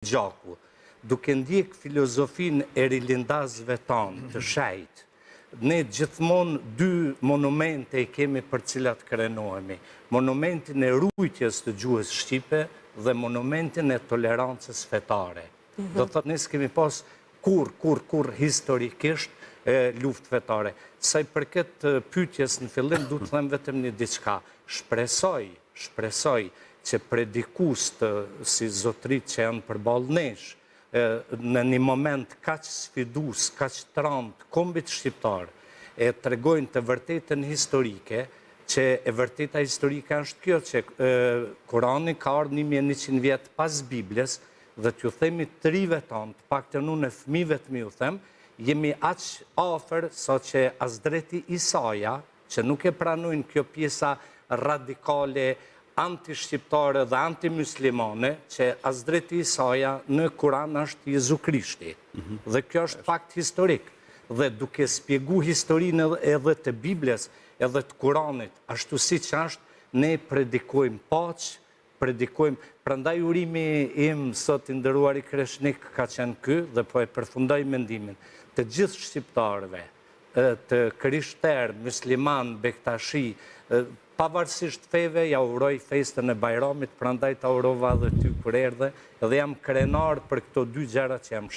Gjaku, duke ndjek filozofinë e rilindasve tanë të shejtë, ne gjithmonë dy monumente i kemi për cilat krenohemi, monumentin e rujtjes të gjuhës shqipe dhe monumentin e tolerancës fetare. Do të thotë ne s'kemi pas kurrë, kurrë, kurrë historikisht luftë fetare. Sa i përket pyetjes në fillim, du të them vetëm një diçka. Shpresoj, shpresoj që predikues të si zotëritë që janë përballë nesh, në një moment kaq sfidues, kaq të randë kombit shqiptar, e tregojnë të vërtetën historike, që e vërteta historike është kjo që Kurani ka ardhë 1100 vjet pas Biblës dhe t'ju themi të rive tanë, të paktën unë e fëmijëve të mi u them, jemi aq afër sa që Hazreti Isaja, që nuk e pranojnë kjo pjesa radikale anti-shqiptare dhe anti-muslimane, që Hazreti Isaja në Kuran është Jezu Krishti. Dhe kjo është fakt historik. Dhe duke spjegu historinë edhe të Biblës, edhe të Kuranit, ashtu si që është, ne predikojmë paqë, predikojmë, prandaj urimi im sot i nderuari Kreshnik ka qenë ky dhe po e përfundoj mendimin, të gjithë shqiptarëve, të krishterë, musliman, bektashi, pavarësisht feve, ja uroj festën e Bajramit, prandaj ta urova edhe ty kur erdhe, edhe jam krenar për këto dy gjëra që jam.